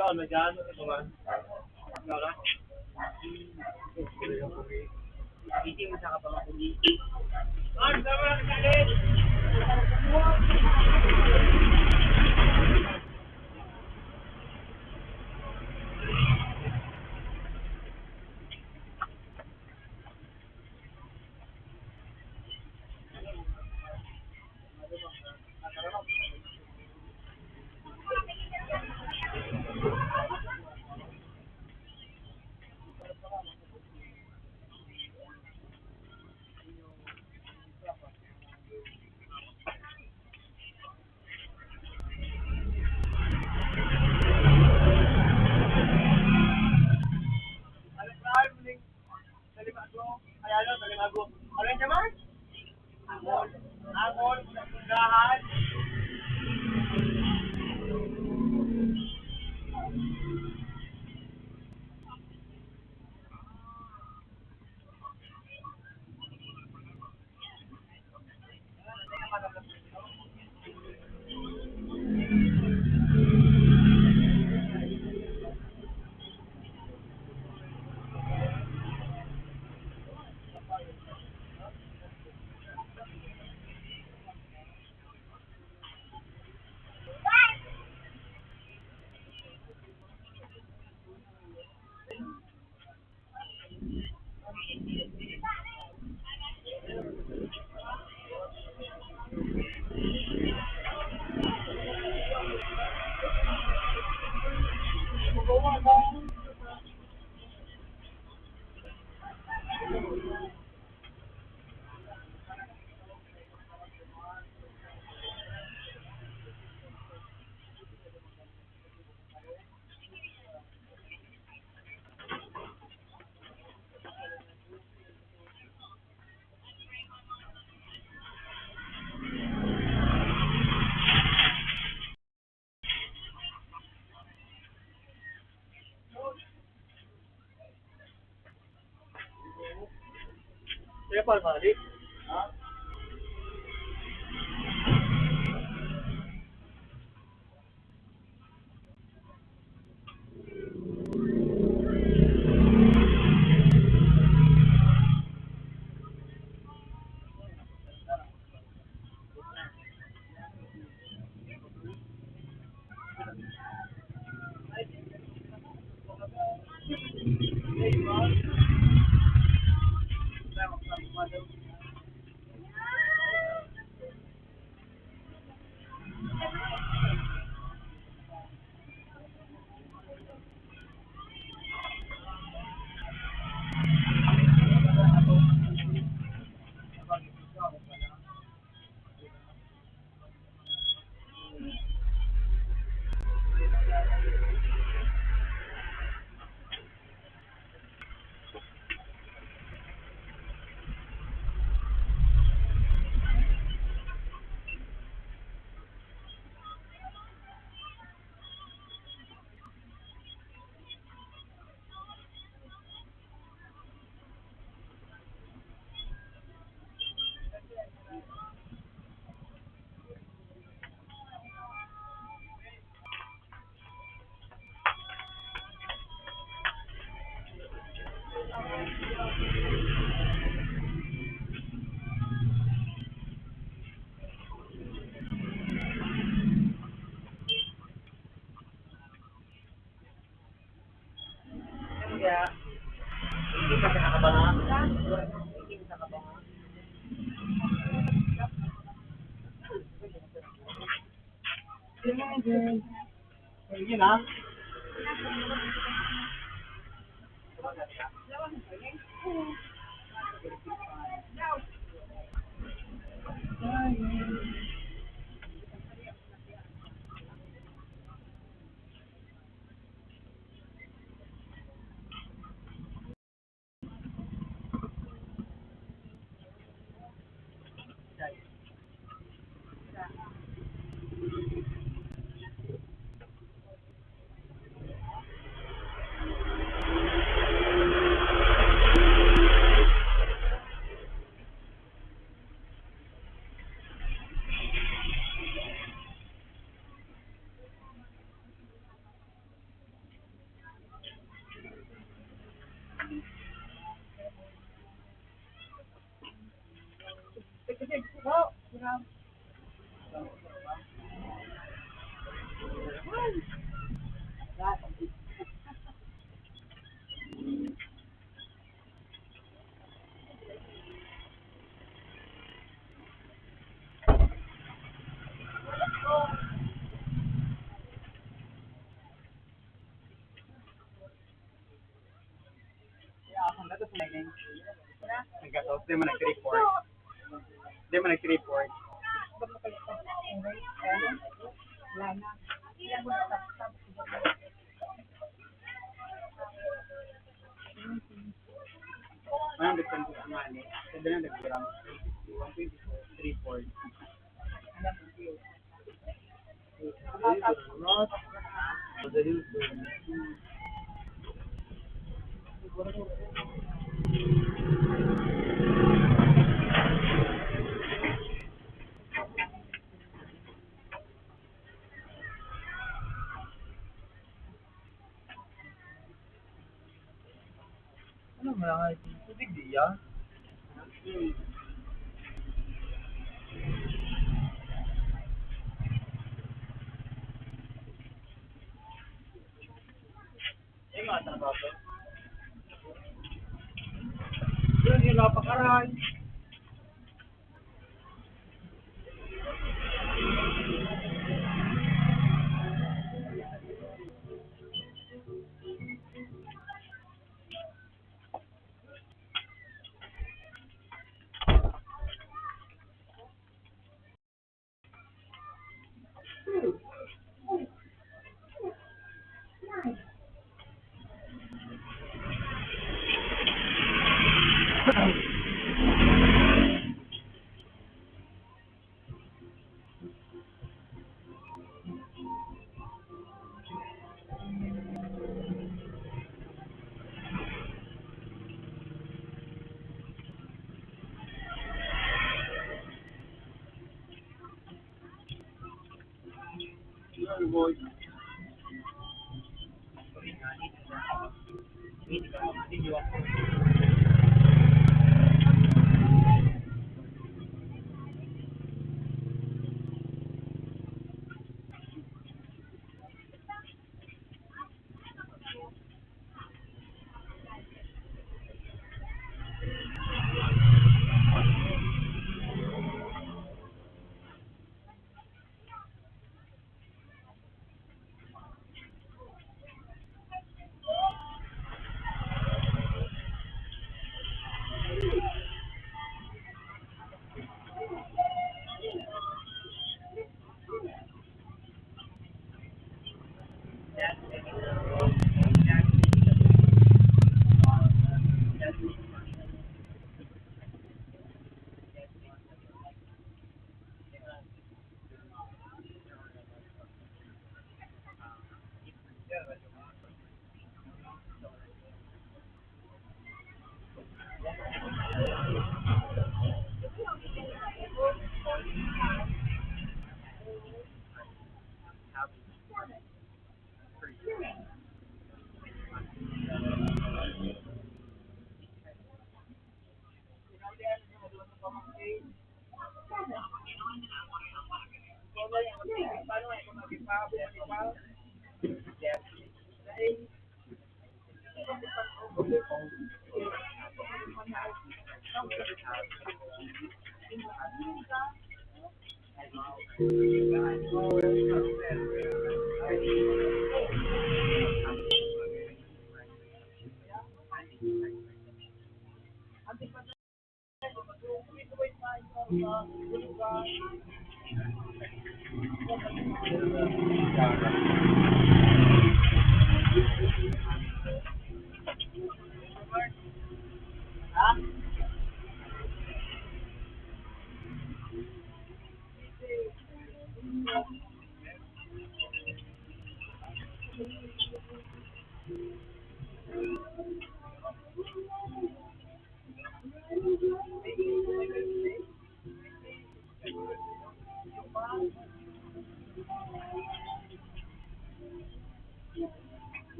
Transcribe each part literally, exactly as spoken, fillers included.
Ikaw, ano dyan? Ano ba? Ikaw na? Hindi mo sa kapamatuloy. Sa lima ko, ay ano, sa lima ko. Ano siya man? Angol. Angol, sa pundahan. Kaya pa, mali. Ha? Kaya, hindi pa siya nakabanga. Hindi pa siya nakabanga. Sige na. Di man nag-report. Di man nag-report. Ano ang nagtanggi ang mali? Sabi na nag-gram. One twenty-four, three point. Ano mo lang ay tubig diya? Yung mga trabaho. Yun, yung napakaray.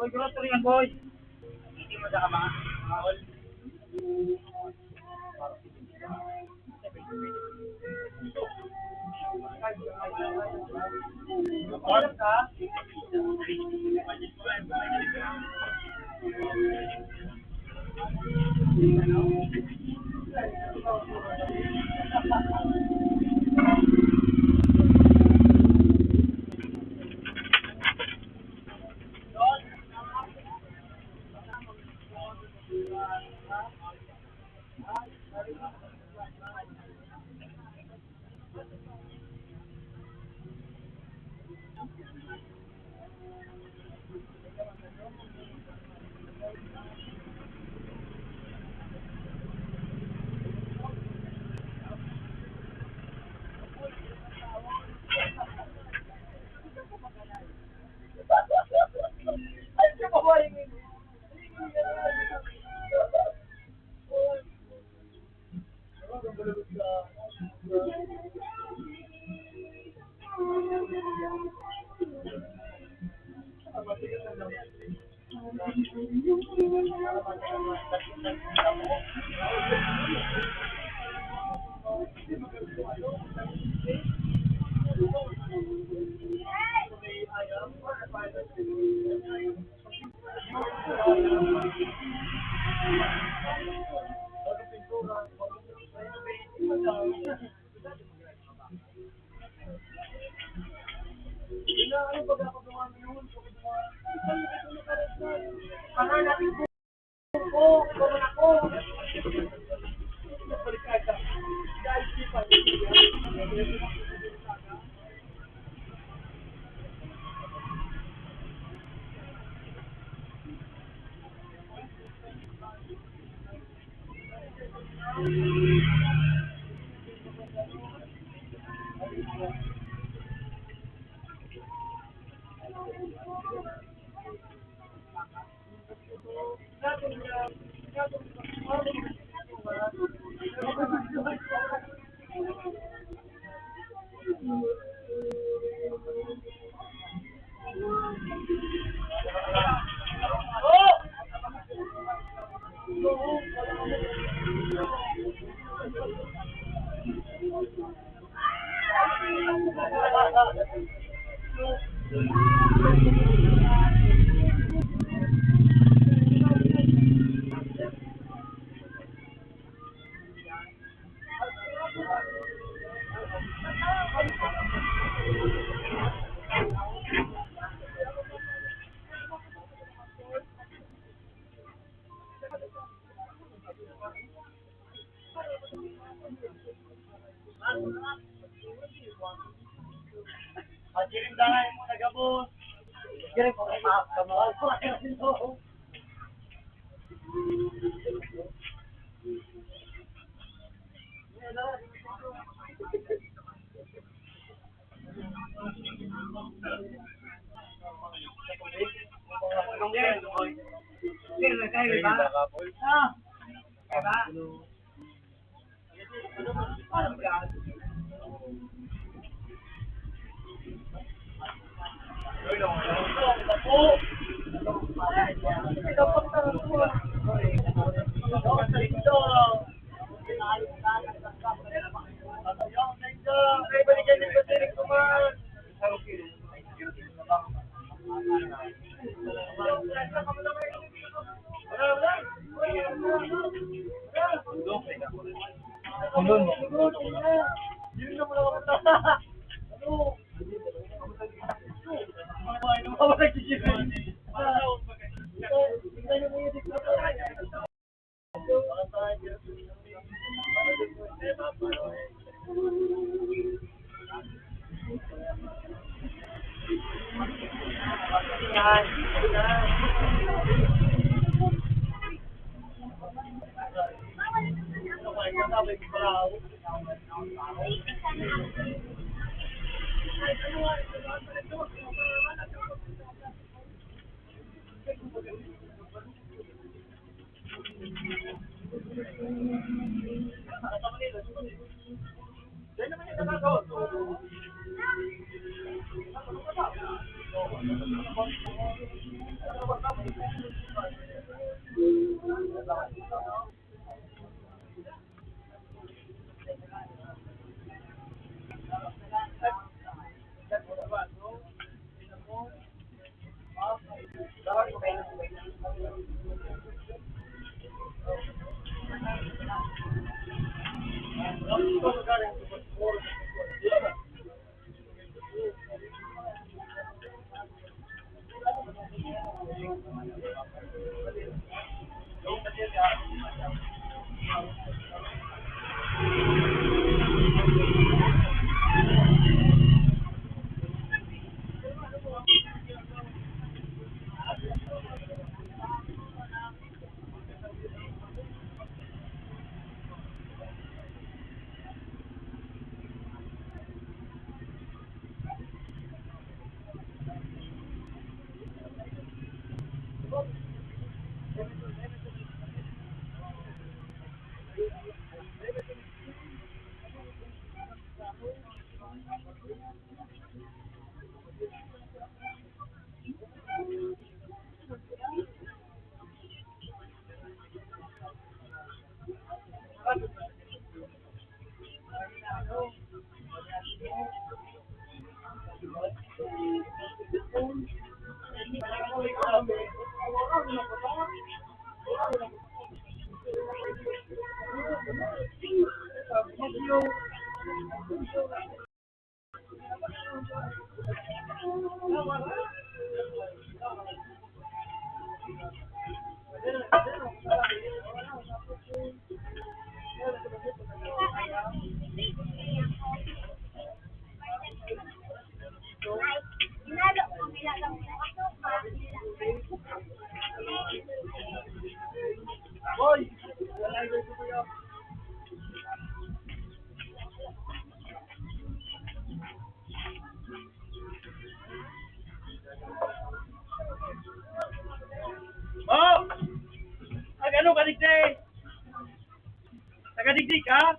Boy, grocery yan, boy. Hindi mo sa kama. Mahal. Oh! Ag ano ka digdi? Taga digdi ka?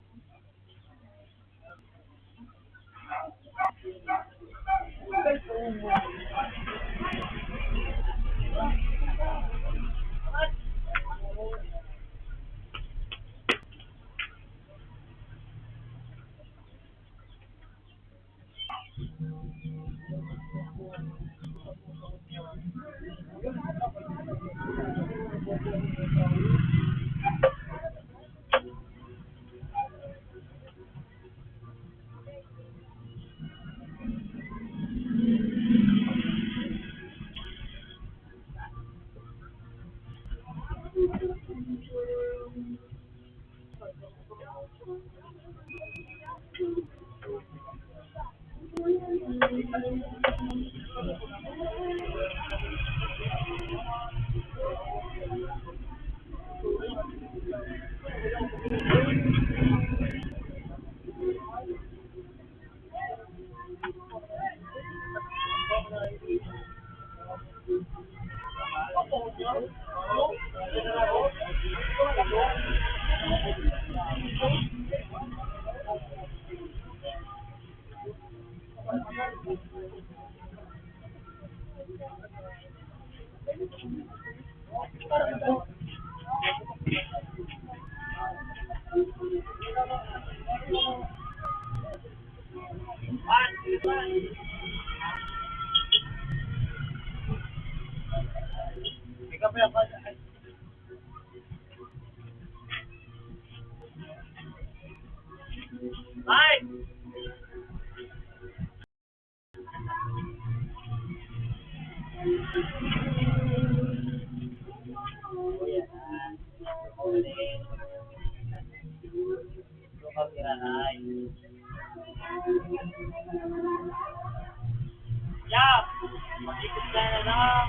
Ay! Ya! Mag-ikot ka na lang.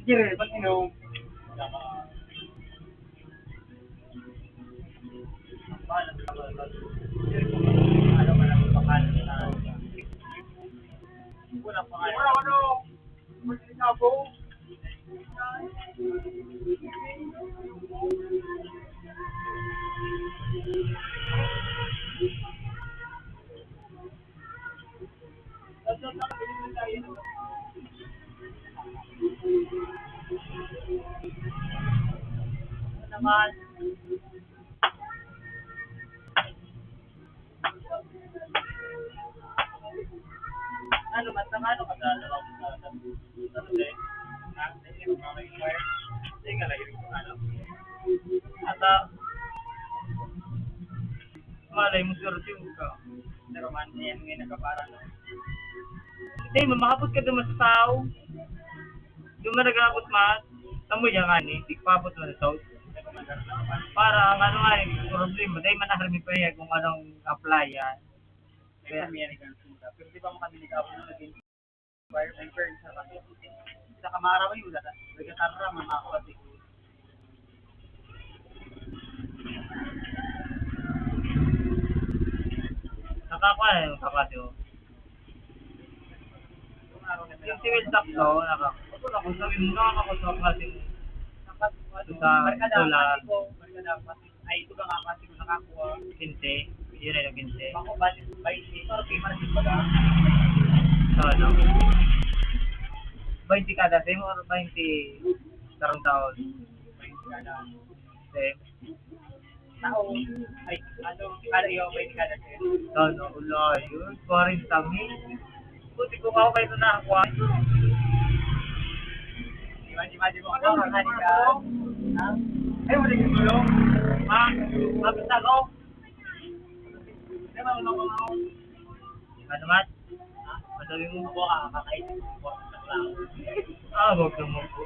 Sige, pag-inom. Naman. Ano, mas na ano ka sa dalawang sa, sa, sa, sa, ha? Sa inyo, mga require? Hindi ka lagi rin ano? At, ah, malay mo, swerte mo ka. Pero man, yan nga yung nagkapara, no? Hindi, mamahapot ka duman sa tao. Duman nag-aabot man, tamo yan nga ni, di paabot man sa tao. Para, ang ano nga, eh, problema, dahil man nakarami pa yan kung anong apply yan. Kaya, kami yan, ikaw, pero di ba mo kami nag-aabot na naging fire and burn sa kami? Sa kamara mo yun, dada. May katara, mga kapatid. Nakakuha na yung kapatid, oh. Yung si Will Takto, naka-, ito na, kung sabi mo, nakakakusap natin. Sa solar. Ay, ito ba nga, kasi ko nakakuha. Quince, yun ay yung quince. Ako, basis, basis, or pay market ba? So, ano? Bainti kada sem or bainti karong taon? Bainti kada sem. Taon. Ay, ano, kada iyo, bainti kada sem. So, ano, wala yun. Kwarenta mil. Buti ko ako kayo na, kwarenta. Imagine, imagine mo, ako, kakali ka. Ha? Ay, wala yung gulo. Ha? Mabit ako. Ano, Mat? Masabi mo? Ako, ah, kakaisip ko po sa tao. Ah, wag naman po.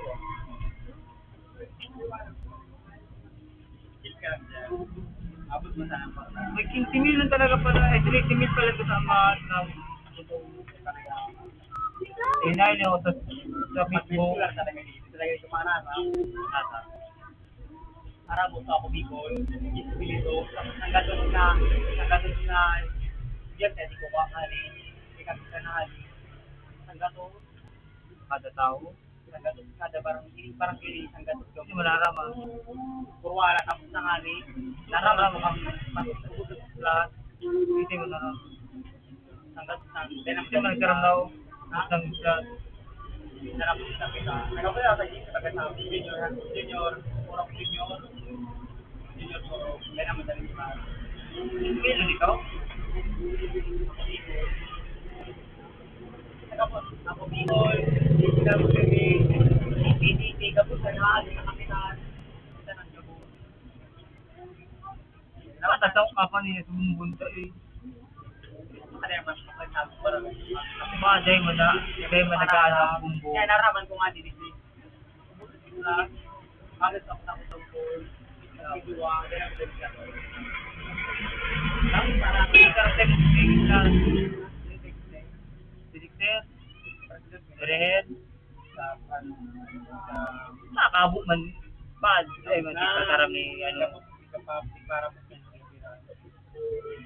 Abot mo sana pa. May quince mil lang talaga pala. Ay, twenty mil pala ito sa mga na. Inay niyo sa, sa Facebook. Talaga dito. Talaga yung mga nasa. Nasa. Arabo sa ako, Bicol, Espiritu, tapos nanggatos na, nanggatos na, diyan, kaya di ko kuha ka rin, may kapit ka na rin. Nanggatos, kada tao, nanggatos, kada barangay, barangay, nanggatos ka. Hindi mo naraman. Puro wala, tapos na nga rin, naraman mo kami, mas ubos sa plus, hindi mo naraman. Hanggang sa, kaya naman. Kasi may karam daw. Ha? Isang isla. Sarap sa kita. Nagkakuya sa isa, pagka sa junior, junior, puro junior. Junior, puro. Kaya naman sa lima. Meron ikaw? Tapos, ako, Bicol, Bicol, P D P, tapos sa lahat, sa kapitan, sa Nagkabuo. Nakatasaw ka pa niya sa bumbunta eh. Ano yung mas makasabot para Ba, day mo na, day mo nag-aanak bumbo. Kaya naraman ko nga din, eh. Bakit ako tapos ang phone? Ang duwa, kaya ang phone ka. Tapos para sa texting lang. Texting. Texting. Red. Sa, ano, sa, sa Abo man, bad, ay, man, di pa taram ni, ano.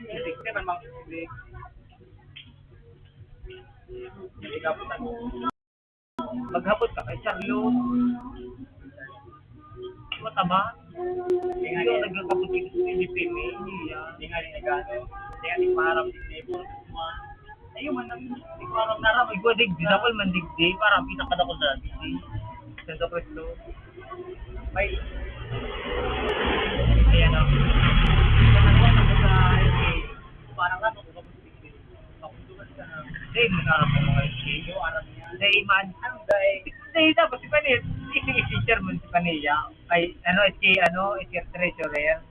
Hindi, hindi man mag-, hindi ka po. Maghapot ka kay Charlo. Mataba. Hindi ako nagkakapot dito sa P D P M A. Hindi nga rin nag-ano. Hindi nga rin maharap ni Nebo. Ayun man, ang hindi ko aram na aram. Igwa digdi, dakol man digdi. Parang pinakadakol sa digdi. Santo Cristo. May, may ano. Parang ano, Dahil nagkaroon ng mga S K. Dahil man. Dahil dapat si Paniya, si, si chairman si Paniya. Kay, ano, S K, ano, S K treasurer.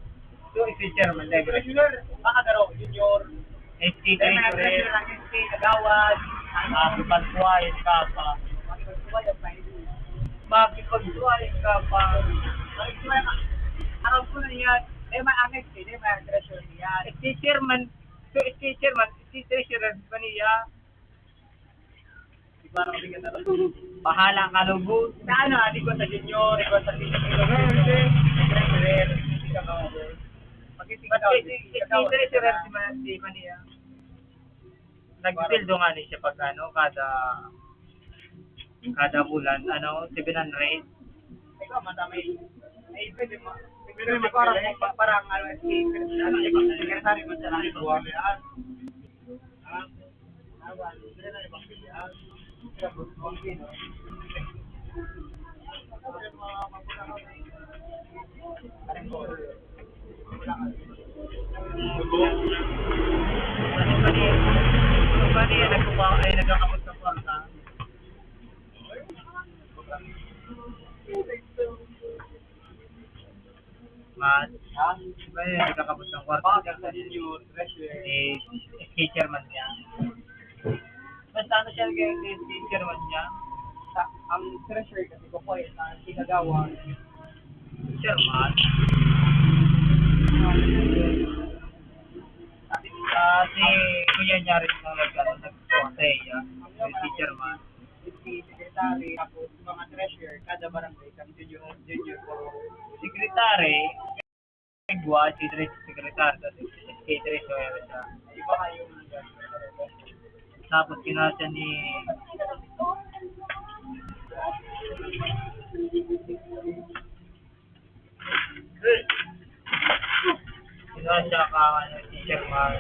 So, S K chairman, dahil treasurer, baka daw, junior. S K treasurer. Dahil mga treasurer ang S K, kagawad. Makikipagsuway, kapa. Makikipagsuway, ang pahiling. Makikipagsuway, kapa. Makikipagsuway, ka-, alam ko na yan. Dahil may ang S K, dahil may ang treasurer yan. S K chairman, so, S K chairman, S K treasurer si Paniya. Bahala ka lubos. Sa ano, di ko sa junior, di ko sa senior, di ko sa treasurer, di ka maubos. Pag-isip ka, treasurer si Ma-, si Mania. Nagpildo nga ni siya pag ano, kada, kada bulan, ano, seven hundred. Ikaw, madami. Ay, pwede mo. Pwede mo parang, parang, ano, secretary mo sa lang. Ano ba niya? Ano ba niya? Nagkukuha, ay, nagkakapot sa kwarta. Mas, ha? Di ba yun, nagkakapos ng kwarto? Bakit sa inyo, treasurer? Eh, S K chairman niya. Basta ano siya, naging S K chairman niya? Sa, ang treasurer kasi ko po, eh, sa ginagawa. Chairman? Kasi kuya niya rin ang nag-, ano, nag-, sa iya, S K chairman. S K secretary, tapos mga treasurer, kada barangay, kami junior, junior po. Secretary, igwa, si Dres, secretary, tapos S K treasurer siya. Iba kayo. Tapos kinasa ni Kinuha siya ka, ano, si chairman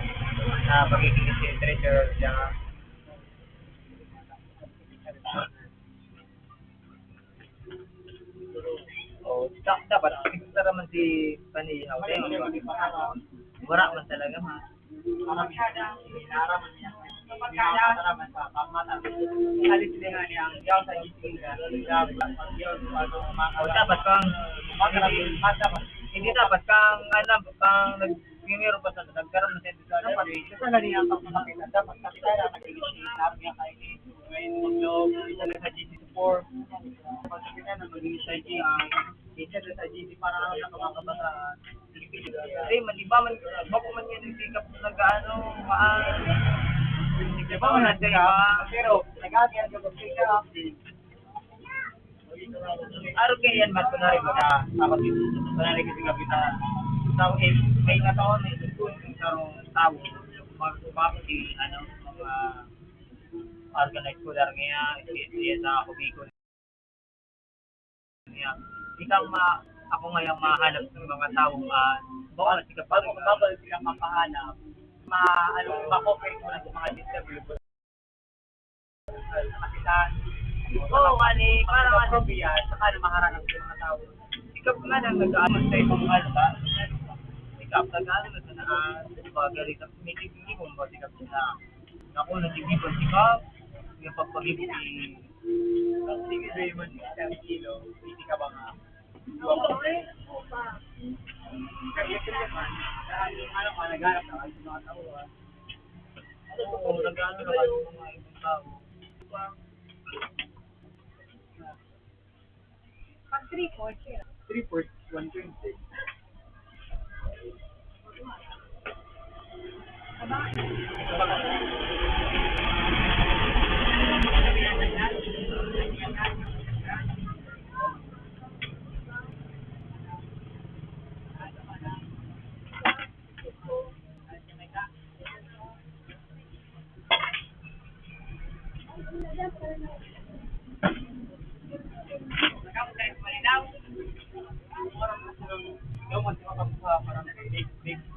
na magiging treasurer siya. Oh, da-, dapat, siguro naman si Panihaw. Wala man talaga, ma. O, dapat kang, hindi, hindi dapat kang, ano, kang nagpiniro pa sa nagkaroon ng sense sa dapat. Isa na niya ang pagpapakita, dapat pakita na nag-iisip, sabi niya kayo ni, ngayon, no, isa na sa G C four. Pagkakita na mag-iisip, ah, isa na sa G C para lang sa mga kabataan. Kasi man, iba man, bako man yan yung sikap na nag-ano, maan. Iba man ang sikap, pero nag-agi ang sikap. Araw kaya yan, Mark, kunwari ko na, ako dito, kunwari kasi gabi na, tao, eh, may nataon na yung sarong tao, mag-, mag-, ano, mga organized ko lang ngayon, eh, eh, sa ako, Bicol. Niya. Ikaw ma-, ako ngayon mahanap ng mga taong, ah, baka Bag-, sila pa bago, rin. Bago sila mapahanap, ma-, ano, ma-cooperate mo na sa mga disabled. Kasi sa, oo, kani, parang ano, probiya, saka na maharap sa mga tao. Ikaw nga nang nag-aano sa ibang ano ba? Ikaw, nag-aano na sa naan, ba, ganito, may tibigay mo ba, ikaw na, ako, nagtitipan, ikaw, yung pagpag-ibig, Sige, Raymond, isang kilo, hindi ka ba nga? Kasi ito naman, ano, ano ka, naghanap ka ng mga tao, ah. Oo, nag-ano na kayo, mga ibang tao. Pag three fourths, yun. Three fourths, one twenty.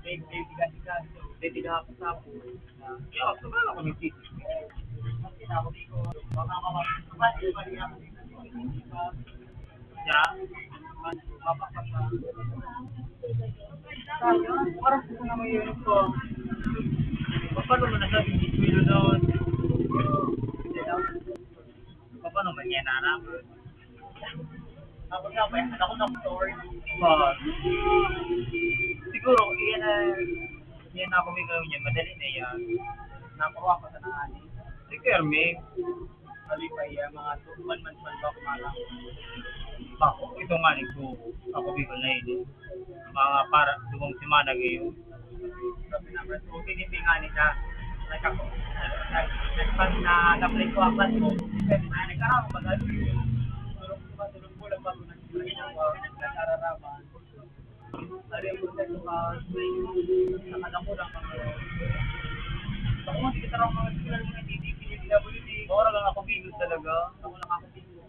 May, may bigas-bigas, may tinapos-tapos. Yo, sumama ko ng titi. Kasi na ako dito, baka mawag-, baka mawag-, siya, mas mapapasa. Sayang, parang gusto na may uniform. Paano mo nasabi yung swelo doon? Paano man yan naraman? Ako na, may ako na story. Oo. Siguro, iyan na, iyan na ako may gawin niya. Madali na yan. Nakuha ko sa nangani. Si Kerming. Sabi pa iya, mga two, one month, one month, mga lang. Ako, ito nga, nagsuko. Ako, Bicol na yun. Mga para, duwang semana ngayon. Sabi naman, okay, hindi nga ni siya. Nagkako-, nag-, nag-, na, na-play ko ang class ko. Kasi na, nagkaroon ko mag-ano yun. Tulog ko, tulog ko lang bago nag-, nag-, nag-, nag-, Ano yung proseso ka? Nakadako lang ka ngayon. Ako, hindi kita lang mga sila ng mga D D P, D W D. Mura lang ako, Bicol talaga. Ako lang ako, Bicol.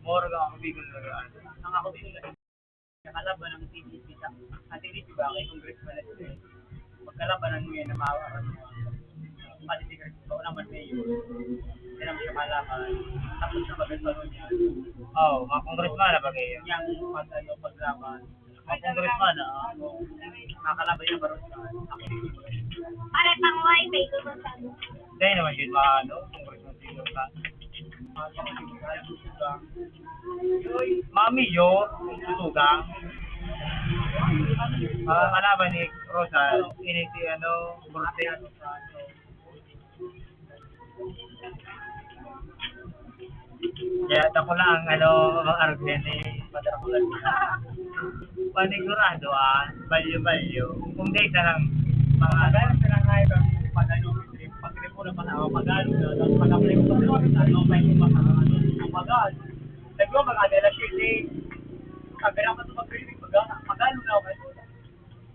Mura lang ako, Bicol talaga. Ang ako, Bicol. Nakalaban ng T D P sa, ang T D P ba, kay Congressman na sila eh. Pagkalabanan mo yan, na maawaran mo. Pati si Chris, ako naman mayor. Hindi naman siya malaban. Tapos siya mag-ano niya. Oo, mga congressman na bagay yun. Yung pag, ano, paglaban. Mga congressman, ah. Ano, nakakalaban niya, barot siya. Ako, Pare, pang wifi ko sa sabi. Dahil naman yun, mga, ano, congressman, sino ka? Mami yo, tutugang. Ah, kalaban ni Rosal, ini si, ano, Borte. Kaya ito ko lang, ano, ang arog niya ni Madarakulan. Panigurado, ah, balyo-balyo. Kung di ka ng mga Maganda na nga ito, pag ano, pag-report na pala ako, mag-ano, tapos pag-apply ko sa ano, may iba sa ano, ang mag-ano. Nagwa, mag-ano, alas siyete. Sabi naman ito, mag-reading, mag-ano, mag-ano na ako.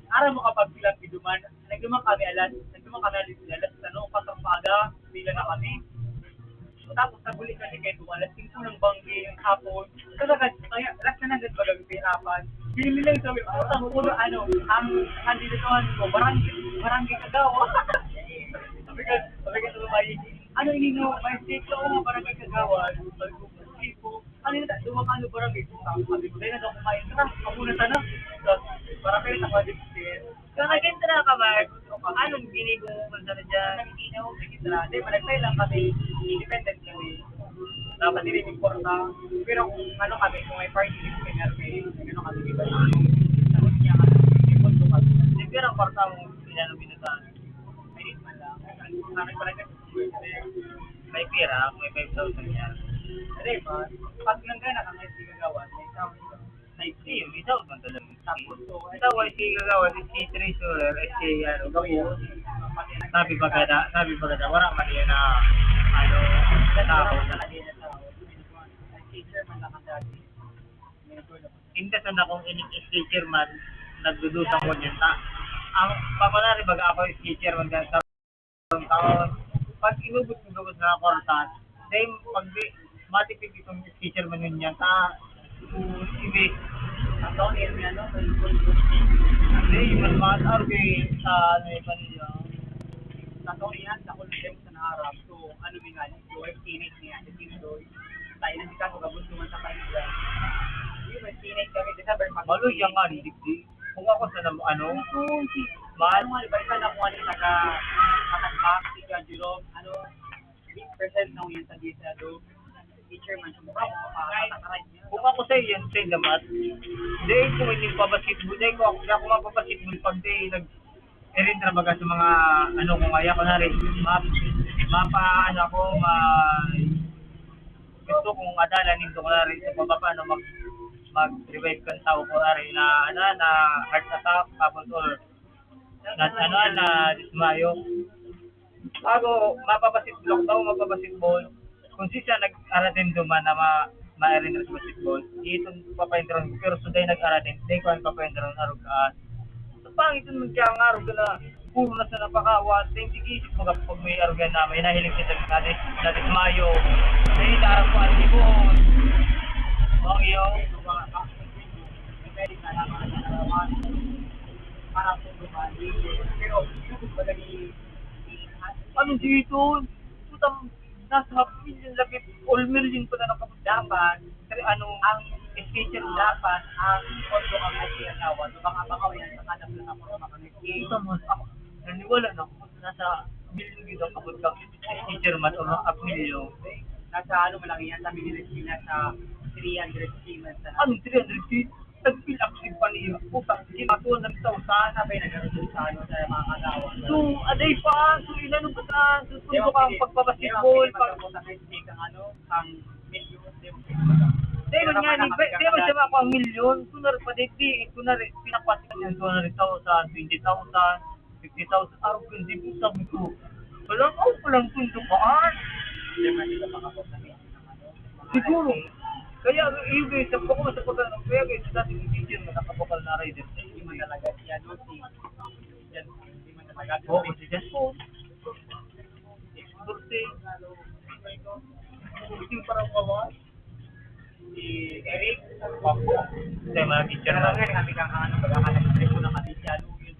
Aram mo kapag bilang iduman, nagduman kami alas, nagduman kami alas, alas, ano, upat ang umaga, pila na kami. So, tapos naguli kami kay Duwa, alas singko ng banggi yung hapon. Talaga, kaya, alas na nagad bagang pirapan. Hindi lang sabi, "Putang ulo, ano, ang kandidatuhan ko, barangay, barangay Kagawa." Sabi ka, sabi ka sa babae, "Ano ini, no? May state ka, o, barangay Kagawa." Sabi ko, "State ko." Ano yun, duwa ka, ano, barangay? Sabi ko, "Dahil na daw kumain ka, ako na sana." So, para kayo sa Kadiskit. Kung nag-entra ka, Mark, anong ginibo mo man sana dyan? Nag-inom, nag-entra. Di ba, nag-file lang kami. Independent kami. Dapat dili may porta. Pero kung ano kami, kung may party list kami, may ano kami, di ba? Tapos niya kami, may pondo kami. Di, pero ang porta mo, inano, binutaan. May di man lang. Ang nagparagay May pira, may five thousand yan. Hindi, ma-, pag nanggana ka, may sigagawan, may sound. May fee, may sound man talaga. Tapos, so, Ito, may sigagawan, si treasurer, si ano, gawin. Sabi pa gada, sabi pa gada, wala man yan na, ano, tao. Talaga yung tao. Ang teacher man lang ang dati. Inda sana kung ining S K chairman, nagdududa ko niyan ta. Ang pamanari baga ako S K chairman kan sa taon. Pag inubot mo gabos na kwarta, then pag di, matipid itong S K chairman yun niyan ta. Ibi. Ang taon niya, may ano, may Hindi, mas mahal, R B, sa ano yung kanila. Sa taon niya, sa kulungan sa naharap. So, ano may nga, so, estimate niya, estimate doon. Tayo na si Kaso, gabos naman sa kanila. Yun, estimate kami, December, pag- Malo, yan nga, hindi, di. Kung ako sa nam-, ano? Mahal. Ano nga, di ba, iba na kung ano yung taga, taga, si John Jerome, ano, eight percent na yun sa diesel, do. Teacher man, siya mukha, mukha, mukha, mukha, Kung ako sa iyo, yan, sa damat. Dahil ko hindi pabasketball, dahil ko ako, ako mapabasketball pag di nag-, irin talaga sa mga, ano ko nga, ako na rin, map-, mapa, ano ako, ma-, gusto kong adala nindo ko na rin sa pababa, ano, mag-, mag-revive kang tao ko na rin na, ano, na heart attack, tapos or na, ano, na dismayo. Bago mapabasketball ako, bago mapabasketball, kung si siya nag-aradin duman na ma-, ma-arena sa basketball, itong papaintaron ko. Pero so dahil nag-aradin, dahil ko ang papaintaron arog ka. Sa pangit yun, magkakang arog ka na, puro na sa napakawa, then sige, isip mo ka pag may arog na, may nahiling ka sa mga na dismayo. Dahil arog ko ang ibon. Ang iyo, mga ka-, mga ka-, Pero, ano dito? Putang, nasa half million lagi, all million pala nakabot. Dapat, pero ano, ang teacher dapat, ang pondo ang nagsiagawa. So, baka, baka yan sa kada plataforma kami. Ito mo, ako, naniwala na ako, nasa million dito ang kabot kang teacher man o mga apelyo. Nasa ano mo lang yan, sa Minilis, nasa three hundred K man sa. Ano, three hundred K? Nag-fill up si Paniro. Puta, sige, mga two hundred thousand. Sabay na gano'n sa ano, sa mga kagawa. So, aday pa, so inano pa sa, so, sundo ka ang pagbabasketball, pag- Ang ano, ang milyon, di mo. Di man nga, di, di man siya makuha ang milyon. Kunwari pa, di, di, kunwari, pinapasok niya two hundred thousand, twenty thousand, fifty thousand, araw ko, hindi po sabi ko. Walang, oh, walang sundo ka, ah. Hindi man sila makapag-, Siguro. Kaya, iyo, guys, sa pagkakama sa pagkakama, kaya, guys, sa dati ng teacher na nakabakal na rider. Hindi man talaga siya, no, si Jan, hindi man talaga. Oo, si Jan po. Si Dulce. Yung parang kawan, si Eric, Papo. Sa mga teacher na. Kaya nga, sabi ka, ano, baga ka nag-trip mo na kami, si ano, yun.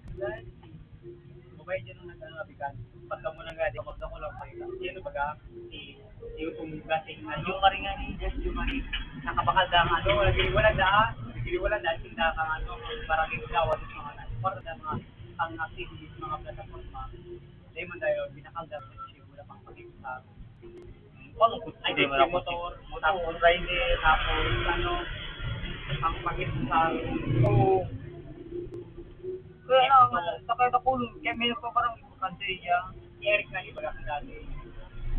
Mabait yun ang nag-ano, sabi ka, pagka mo lang nga, di ba, magdako lang kayo. Yun, baga, si, si Utong Gasing na yung maringan ni Jess, yung maringan. Nakabakal na ang ano, nagkiliwalan na, nagkiliwalan na, sinda ka ano, parang yung gawa sa mga nasa, para na mga, ang activities, mga plataforma. Dahil man tayo, binakal na sa siya, wala pang pakita. Paano po? Ay, di, motor, motor, rider, tapos, ano, ang pakita sa, oo. Kaya na, sakay na kulong, kaya may nagpaparang Kanto iya. Si Eric na iba lang dati.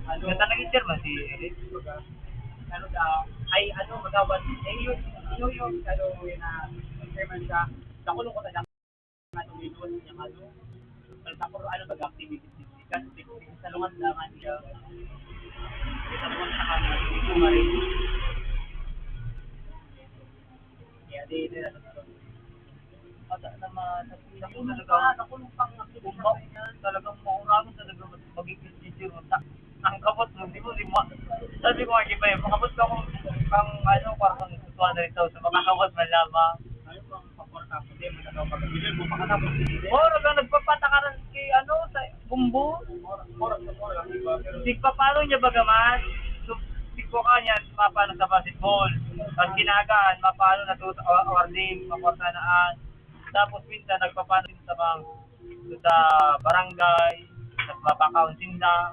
Ano, nata naging chairman si Eric. Baga, ano daw, ay, ano, magawad. Eh, yun, yun, yun, ano, yun na, chairman siya. Nakulong ko talaga, ano, yun, yun, yung ano, sa puro, ano, baga, activities, kasi sa lungan na nga niya. Sa lungan na nga niya, hindi ko marinig. Kaya di, di na, Ata naman, nakulong talaga. Nakulong pang nakulong pa. Talagang mauragon talaga mag-, magiging teacher mo. Ta-, ang kabot mo, di mo, di mo. Sabi ko nga, iba yun. Makabot ka kung pang, ano, parang two hundred thousand. Makakabot man lamang. Ano pang paporta ko, di mo na daw pag-, hindi mo makatapos, hindi. Oh, talagang nagpapatakaran kay, ano, sa Gumbo? Tigpapano niya bagaman? So, tigwa ka niya, tigpapano sa basketball. Tapos kinagaan, mapano na to sa wa-, warning, maportanaan. Tapos minsan, nagpapano din sa mga, sa barangay, tapos mapakaon sinda,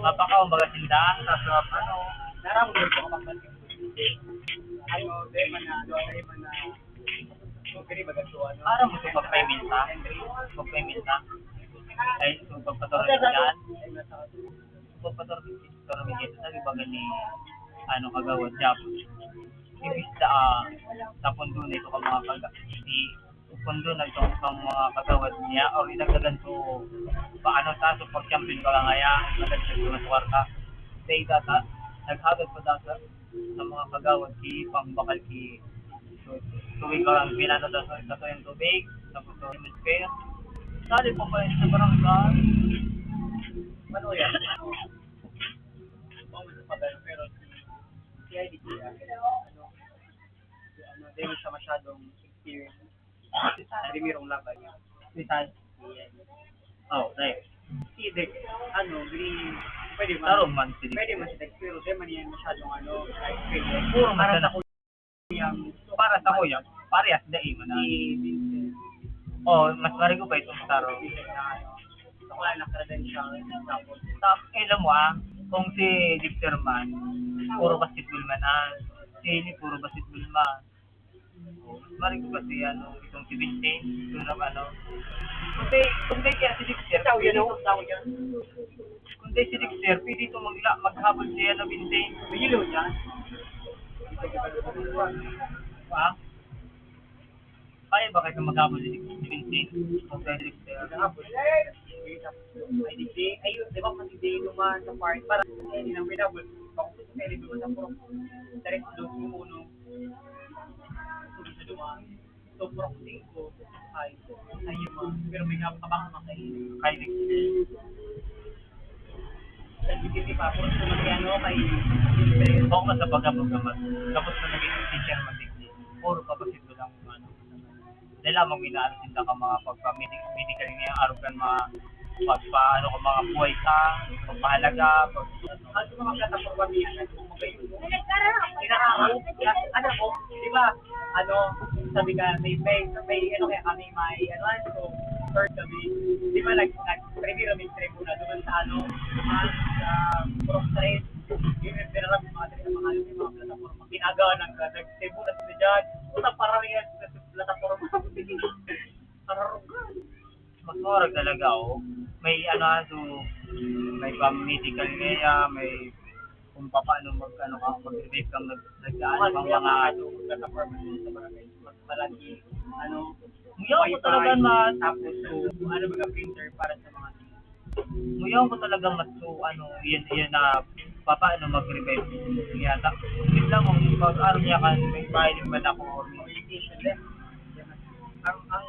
mapakaon baga sinda, tapos ano. Narang mo yung mga basketball. Ano, dahil man na, ano, dahil man na, Para mo sa pagpayminta, pagpayminta. Ay, so, pagpatornilyo yan. Pagpatornilyo, tornilyo, sabi ba gani, ano, kagawad, Jap? Ibista, ah, sa pundo na ito ka mga kaga-, si, pundo na ito ka mga kagawad niya, or inagagan to, paano ta, so, pag champion ba nga ya, nagkagawad sa mga suwarta. Sa ida ta, naghagad pa ta sa, sa mga kagawad, ki, pangbakal, ki, So, tubig lang, pinano daw sa, sa tuyang tubig, tapos sa M S K. Sali pa ba yun sa barangay? Ano yan? Ano? Bawal sa pagano, pero si, si I D P, ano, si ano, di mo siya masyadong experience. Primerong laban niya. Rizal. Yes. Oh, right. Si Dex, ano, gini-, pwede man. Tarong man si Dex. Pwede man si Dex, pero di man yan masyadong, ano, like, favorite. Puro para sa kuya. Para sa kuya. Parehas, dai man na. Si Vincent. Oh, mas marigo pa itong tarong. Vincent na, ano, wala na credential, tapos. Tap, eh, alam mo, ah, kung si Dexter man, puro basketball man, ah, si Eli, puro basketball man. Marig ko kasi, ano, itong si Vincent, ito na, ano. Kundi, kundi kaya si Dexter, Tao yan, pwede oh. Tao yan. Kundi si Dexter, pwede ito magla-, maghabol si, ano, Vincent. May yelo yan. Ha? Kaya ba kayo maghabol si, si Vincent? Kung si Dexter. Maghabol. Ay, di si, ayun, di ba, kasi di naman sa part, parang, eh, hindi lang pinabol. Kung gusto ko, pwede naman sa puro. Tres, dos, uno. Sunod na dumaan. So, puro ko singko, ay, ay, yung mga, pero may kapabang mga kayo. Kay Dexter. Sa G P T pa, puro ko mag-ano, kay Dexter. Ako nga sa pagkabog naman. Tapos na naging teacher man, Dexter. Puro pa ba sito lang, ano. Kailangan mag-inaan sila ka mga pagpa-medi-, medical niya, arog kan mga pagpa-, ano, ka mga buhay sa pagpahalaga, pag-, ano, mga plataporma niya, ano, magayon mo. Inaarog, ano mo, di ba, ano, sabi ka, may, may, may, ano kaya kami, may, ano, ano, so, third kami, di ba, nag, nag, primero may tribunal, doon sa, ano, sa, sa, Purok Tres, yun yung pinarap, mga, mga, mga plataporma, pinaganan ka, nag-, tribunal sila dyan, puta, parang yan, plataporma. Kararugan. Mas mura talaga, oh. May ano, ah, so, may pa-medical niya, may kung paano mag, ano ka, mag-revive kang nag-, nag-, ano, kang mga, ano, plataporma sa barangay. Mas malaki, ano, Muyaw ko talaga ma- tapos, so, ano, mga printer para sa mga Muyaw ko talaga mas, so, ano, yun, yun na, papaano mag-revive. Yata. Wait lang kung pag-aro niya kan, may file man ako. Ang, ang,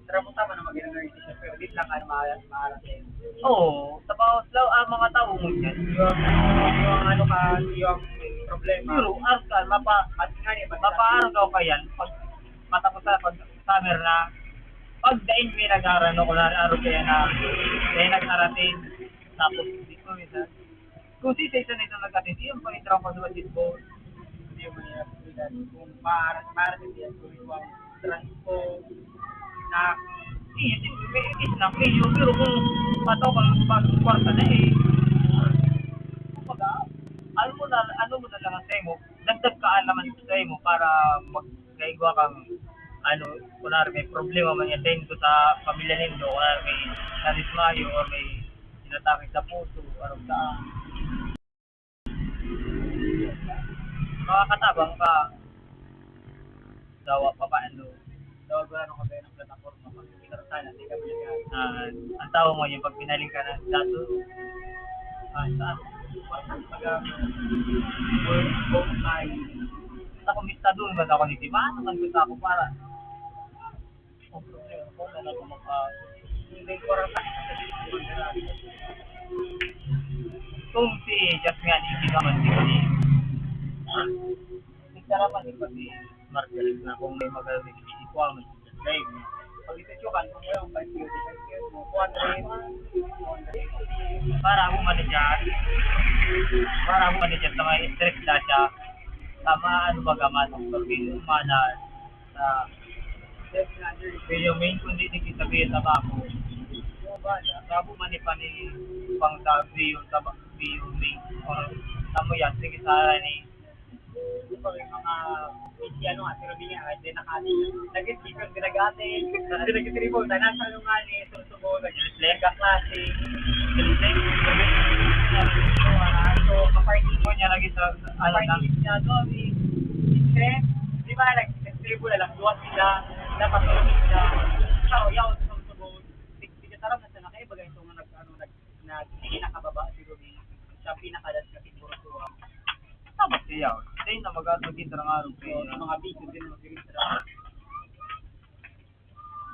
tara mo tama na mag-emergency siya, pero di lang ka ma-, maarating. Oo, tapos daw, ang mga tao mo yan. Yung, yung ano ka, yung problema. Pero, ang ka, mapa-, At nga niya, mapa-, mapaaraw ka yan, pag matapos na, pag summer na, pag daing may nag-aaral, no, kunwari, araw kaya na, kaya nag-arating, tapos, di ko, minsan, kung si isa na itong nag-attend, yung pang-intro ko sa basketball. Hindi mo niya, kung maaari, maaari din yan, kung ikaw ang transpo, na, eh, hindi, may, may snack, may yun, pero kung pataw ka, pag kwarta na, eh, kumbaga, ano mo na, ano mo na lang ang sa'yo mo, dagdag kaalaman sa sa'yo mo para mag-, kaigwa kang, ano, kunwari may problema man yan, dahil ko sa pamilya nindo, kunwari may nadismayo or may inatake sa puso, arog ka. Makakatabang ka. Dawa pa ba, ano? Dawa ba, ano ka ba, ng plataforma? Pag-, sana, di ka ba yan? Ah, ang tao mo, yung pag pinaling ka na, dato, ah, sa, pag, pag, ah, work, work, ay, sa kumista doon, baga ako ni Diba? Naman ko sa ako para, ang problema ko, na ako maka-, hindi ko rin sa, kung si Jess nga, hindi naman, di ba, ni, Sara man ni pati Margaret na kung may magaling, ikuha mo si Jess. Like, pag ito tsukan, kung walang five years, five years mo, kuha na rin. Para ako man ni Jess, para ako man ni Jess, sa mga stress na siya, sa mga ano ba gaman, ang pag-inuman na, sa, Jess na, Jess. Yung main kundi di kita biya tabako. Sabo man ni pa ni pang sa Rio, tabak, Rio, main, or, tamo yan, sige, sa ni, Di ba, may mga, may si ano nga, si Robin nga, kahit di nakati. Nag-isip yung ginagati, nag-isip yung tanan sa ano nga ni, susubo, nag-reflect ka klase. So, kaparty mo niya lagi sa, sa, ano, kaparty na, niya, no, ni, eh, di ba, nag-, nag-tribo na lang, duwa sila, dapat tulog sila. Sa uyaw, susubo, di, di ka tarap na siya, na kayo, bagay, ito nga, nag-, ano, nag-, na, hindi nakababa, siguro, ni, siya, pinakalas na siguro, so, um, Tama siya. Dahil na mag-, mag-intra nga rin So, kayo. Sa mga video din, mag-intra.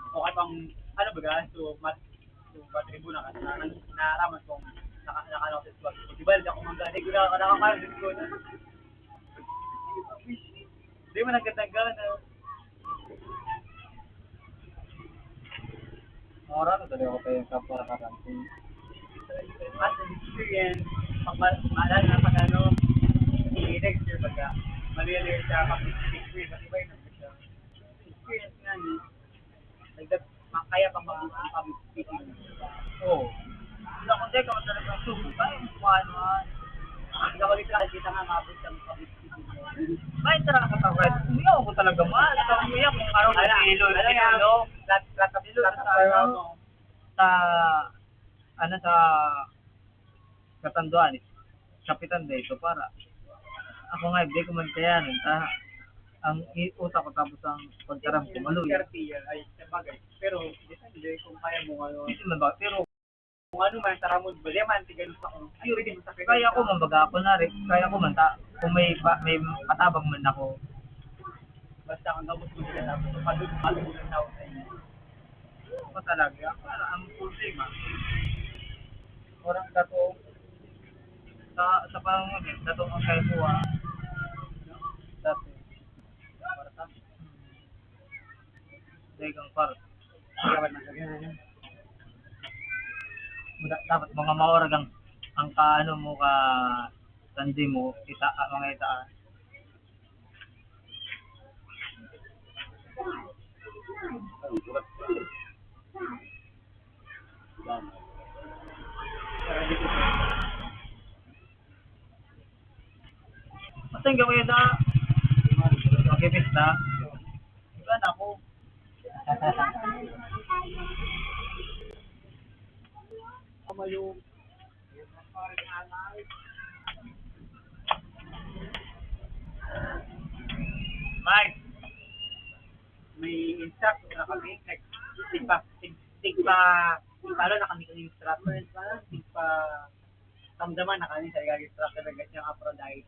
O kaya pang, ano ba ga? So, mat-, so, patribo na kasi na, na, naraman kong naka-, naka-, naka-, sa squad. So, di ba, hindi ako mangga-, hindi ko na, nakaparang sa squad. Hindi mo nagkatanggal na. Mura na talaga ako tayo sa para karantin. As an experience, pag ma-, maalala na pag ano, i-next year baga, maluya-luya siya, pag experience, kasi ba yun ang siya? Experience nga ni, nagdag-, ma-, kaya pang mag-, ang public speaking. Oo. Wala akong teka, wala talagang suko. Kaya yung kung ano, ah. Hindi ka mag-try, kita nga, mabot ang public speaking. May tara ka pa, Brad. Umiyak ako talaga, ma. Ito, umiyak kung araw sa Ala, ilo, ala, ilo, ala. no? Plat-, plat-, Ilo, plat-, sa ano? ano? Sa, ano, sa katanduan, eh. Kapitan, dahil ito, para. Ako nga, hindi ko man kaya nun, ta. Ang i-, utak ko, tapos ang pagkaram ko, maluya. Diskarte yan, ay, sabagay. Pero, depende kung kaya mo, ano. Hindi man ba, pero Kung ano man, taramod, bali man, tigalos ako. Ay, pwede mo sa Kaya ko man, baga ako na rin, kaya ko man, ta, kung may pa, may katabang man ako. Basta kung gabos mo sila, tapos pagod, pagod ang tao sa inyo. Ako talaga, para ang problema. Orang dato, sa, sa panganganin, dato ang kaya ko, ah. Dato. Para sa, Dahil kang par. Dapat na ganyan. Dapat mga maorag ang, ang ka, ano mo, ka, sandi mo, kita, ah, mga ita. Basta hanggang ngayon na, magkipista. Wala na ako. Tama yung Mike, may instructor na kami. Nag-, tigpa, tig-, tigpa, lalo na kami ng instructor, parang tigpa, ramdaman na kami sa instructor ng ganyang Aphrodite.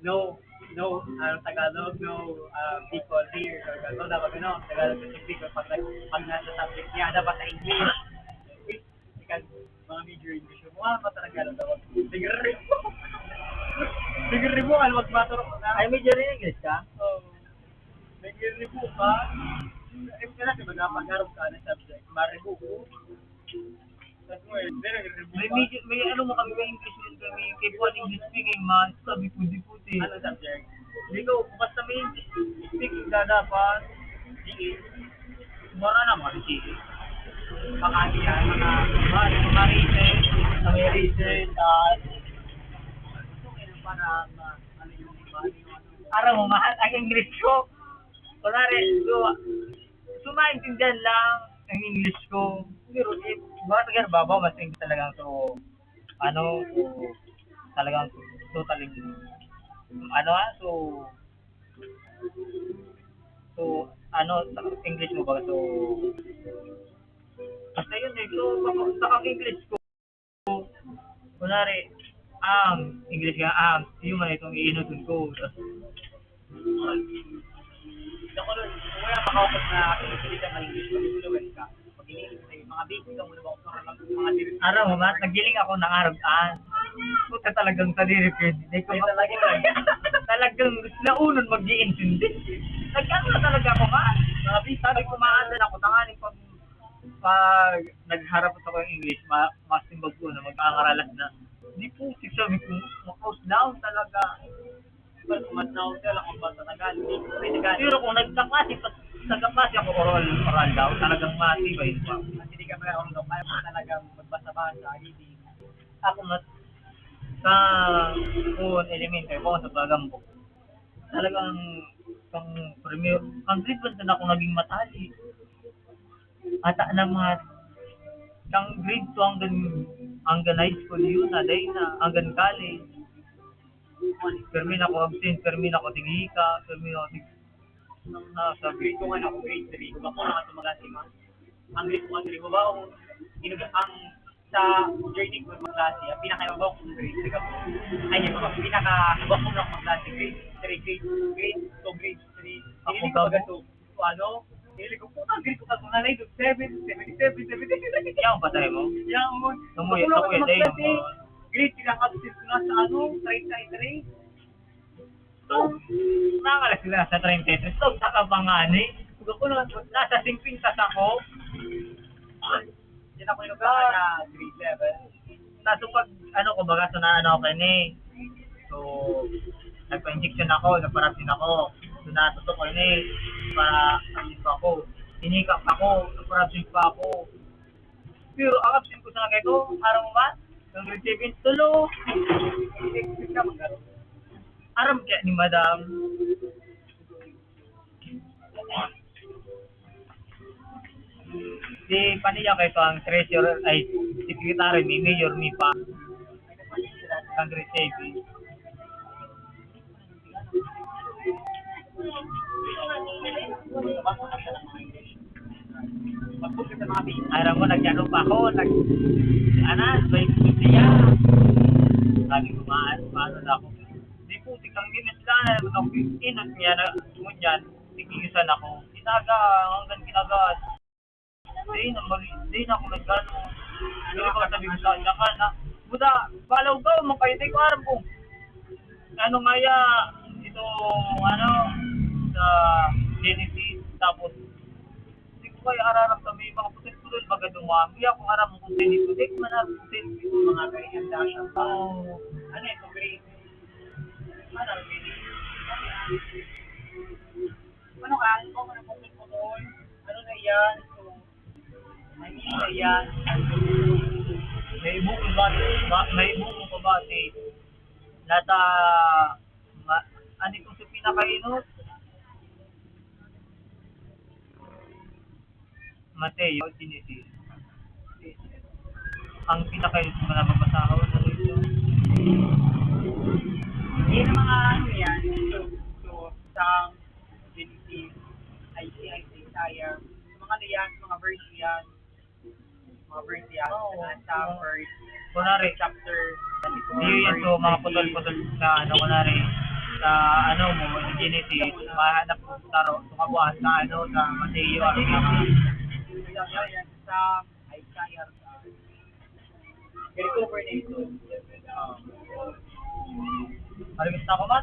No, no, ah, Tagalog, no, ah, people here. So, so, dapat ano, Tagalog sa English. Pag, nag-, pag nasa subject niya, dapat sa English. Ikaw, mga major English mo, ah, mata Tagalog dapat. Tigre mo. Tigre mo, ano, magmaturo ko na. Ay, major in English ka? Oo. Tigre mo ka. Eh, kaya ka, magpapag-arog ka ng subject. Maribo ko. May medyo, may ano mo kami, may English din kami, kay buwan English speaking man, sabi ko, di puti. Ano subject? Di ko, basta may English speaking na dapat, di, mura na mga sige. Makati yan, mga, mga, mga research, mga research, ah, gusto ko yun para, ma-, ano yung, ano yung, ano. Aram mo, mahal ang English ko. Kunwari, so, so maintindihan lang ang English ko. Pero, eh, mga taga babaw, mas English talagang so, ano, so, talagang totally, ano, ah, so, so, ano, sa English mo ba? So, basta yun eh. So, sa, sa ang English ko, kunwari, ang English nga, ang, yun man itong iinuton ko. Tapos, Ako nun, kung wala makaupat na pinipili ka ng English, mag-influence ka. Pag iniisip sa'yo, mga basic ka muna ba kung mga, mga direct. Araw, mas nagiling ako ng araw, ah. Puta, talagang sadiri ko yun. Hindi ko Ay, talaga. Talagang naunon mag-iintindi. Nagkano na talaga ako, ma? Mga basic. Sabi ko, maasan ako, tanganing pag, pag nagharap ako ng English, ma-, mas timbag ko na, mag-aangaralas na. Di putik, sabi ko, makaus down talaga. Mas nauso lang kung basa Tagalog, hindi ko rin Tagalog. Pero kung nagkaklase, pag nagkaklase ako, oral, oral daw, talagang matibay pa. At hindi ka pala oral, kaya mo talagang magbasa-basa, hindi. Ako mas, sa, kung elementary, ako sa Bagambok. Talagang, pang premier, pang grade one na ako naging matali. Ata na mga, kang grade two hanggang, hanggang high school, yun na, dahil na, hanggang college. Permi na ako absent, permi na ako tigika, permi na ako tig-, ah, sabi. Grade two nga na ako, grade three. Bako na nga tumaga si ma. Ang grade two, ang grade two ba, ang, ang, sa journey ko magklase, ang pinakaibabaw kong grade three ako. Ay, hindi ba, pinakabako na akong magklase, grade three, grade, grade two, grade three. Ako Hindi ko gabo? Baga to, ano, hindi ko po, ang grade ko ka, mga nine to seven, seventy-seven, seventy-seven. Yan ang patay mo? Yan, mo. Tumuya, Ako na ako tumuya, dahil magklase. Mo. Grade three ang absent ko na sa, ano, thirty-three. So, nangalas sila sa treinta y tres. So, saka pa nga ni. Kung ako na, nasa singpintas ako. Yan ako yung lugar na grade seven. Tapos pag, ano, kumbaga, so na, ano, okay ni. So, nagpa-injection ako, nagpa-rub din ako. So, natutok ko ni, para, ano pa ako. Sinikap ako, nagpa-rub din pa ako. Pero ang absent ko sa lagay ko, aram mo ba? Ang grade seven, tulo. Aram kaya ni Madam. Si Pania kay ito ang treasurer, ay, secretary ni Mayor ni pa. Ang grade seven. Alam mo, nag-ano pa ako, nag-, ano, may siya. Sabi ko, "Maan, paano na ako?" Di po, tikang minutes lang, ano, inot niya na, ngunyan, tigisan ako. Inaga, hanggang kinaga. Di na, mag-, di na ako nag-ano. Hindi ko sabi ko sa kanya ka na, "Buda, follow ko, makaitay ko, aram ko." Ano nga ya, ito, ano, sa Genesis, tapos, Kaya araram sa may mga putol-putol, baga dumami. Ako aram mo kung sino ito. Di ko man aram kung sino ito. Mga kaiyan, dasha pa. Oo. Ano ito, green? Ano, green? Ano ka? Ano ka na putol-putol? Ano na yan? So, ano na yan? May buko ba? Ba-, may buko pa ba? Si Nata, ma-, ano itong sa pinakainot? Mateo, Genesis. Ang pinakainot na mababasahon, ano ito? Yung mga ano yan, so, so, Psalm, Genesis, Isaiah, Isaiah. Mga ano yan, mga verse yan. Mga verse yan, Oo, mga Psalm oo. Verse. Kunwari, Chapter, iyo yan, so, mga verse putol-putol sa, ano, kunwari, sa, ano mo, Genesis, mahanap mo sa taro, sa kabuuan, sa, ano, sa Mateo, ang mga Sa, sa, sa, Isaiah, sa, Ganito, Fernando. Ah. Parang gusto ko ba?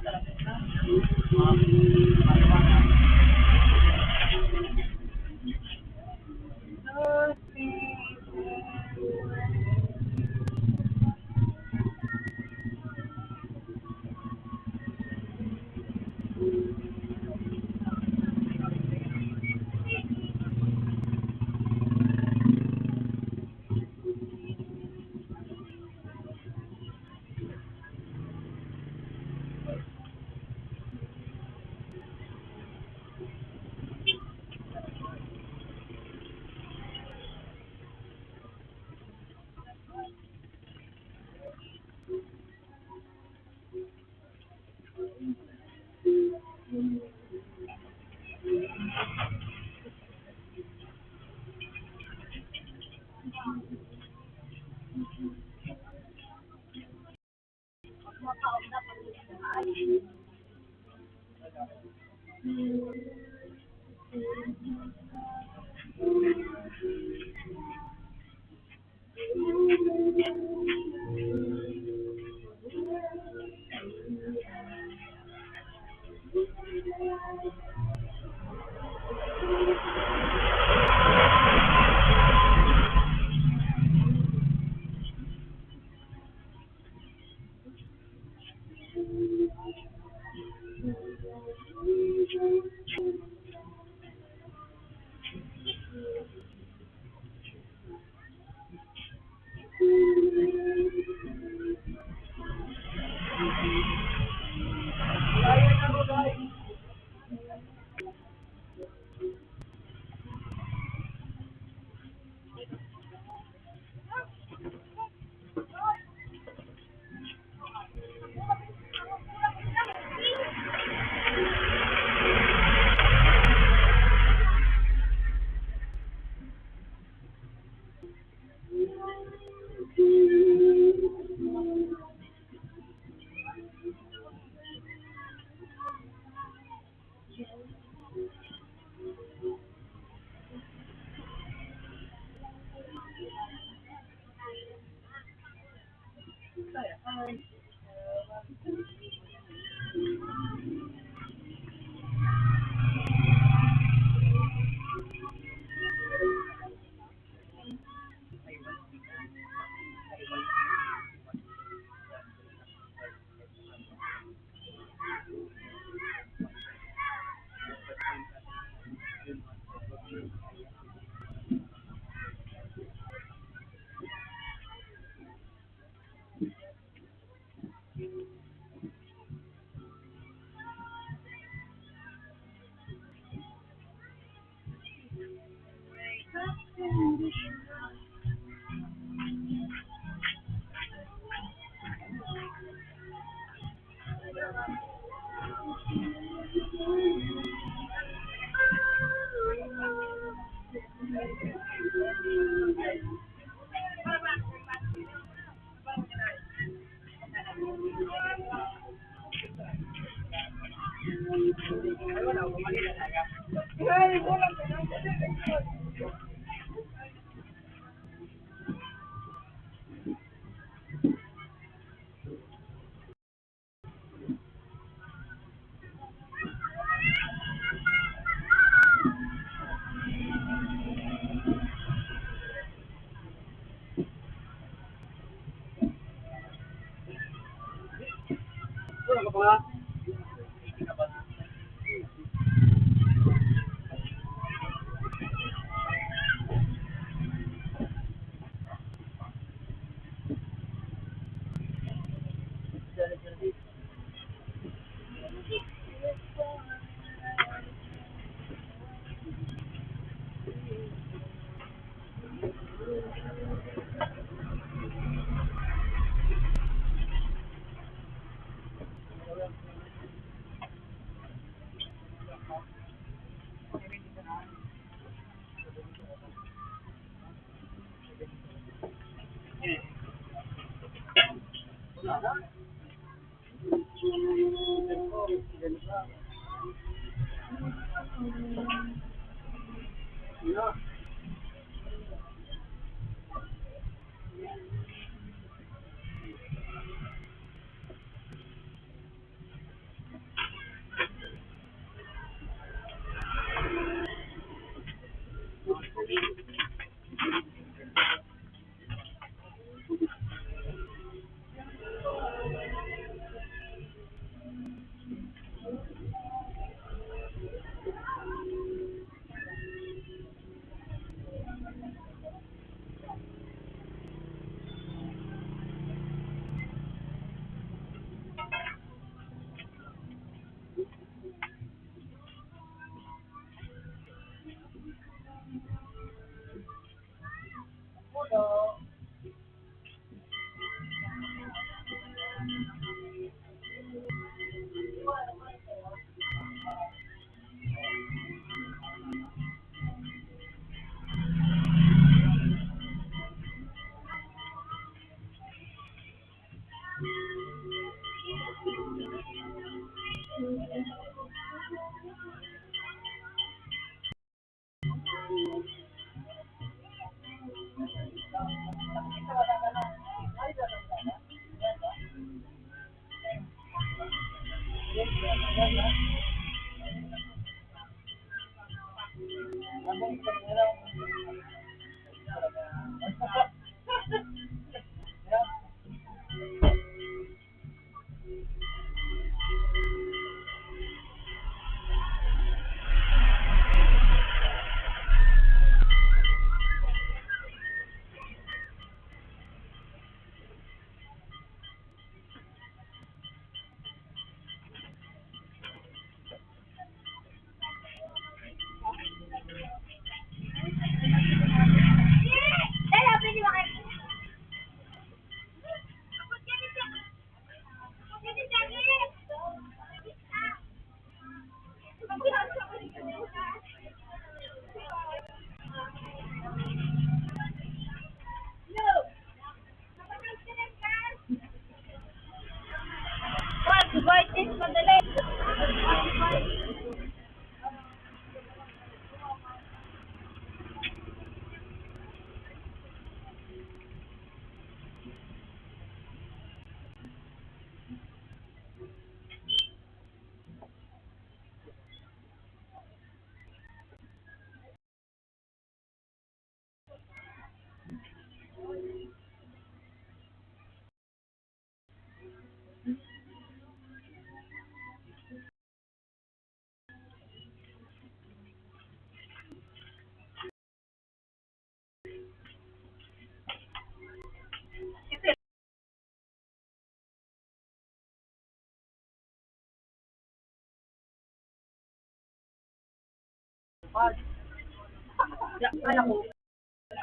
Anak ko,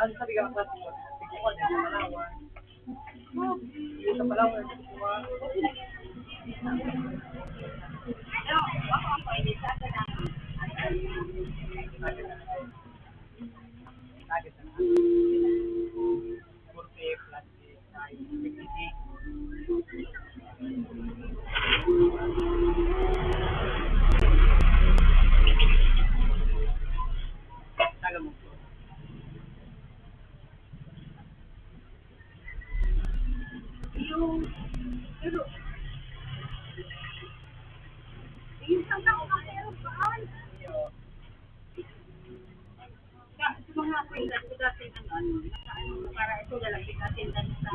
ano sabi ka, sa Palawan? Sa Palawan, ano sabi ko, ah? Sa, sa mga kwenta ko dati, ano, ano, nakaano, para ito, lalapit natin lang sa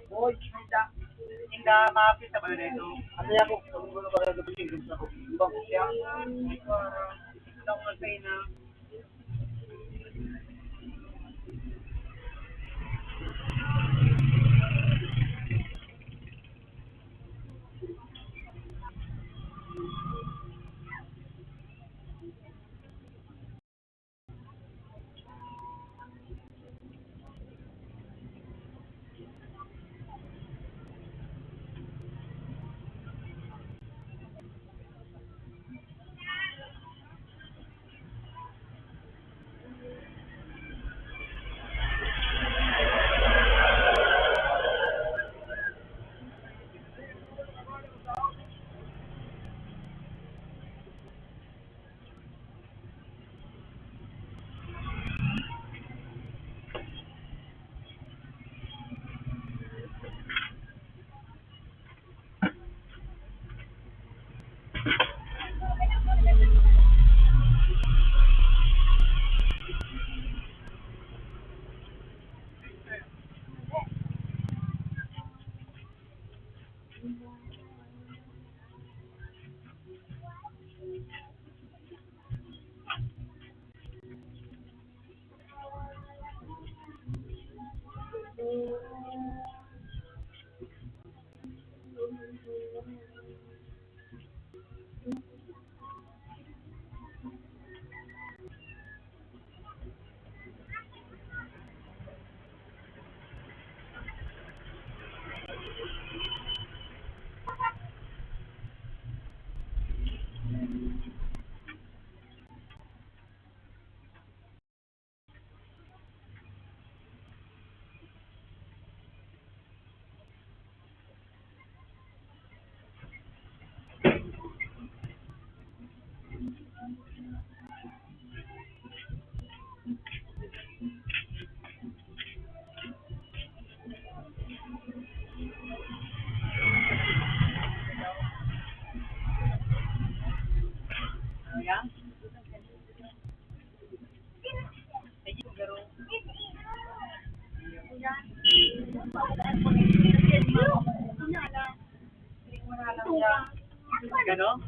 Boy, may da. Inda, maapit sa bayo na ito. Ano yan ako? Ano ba na ba ito? Ano ba siya? Ito, ah, ito ang magkain na. Gano?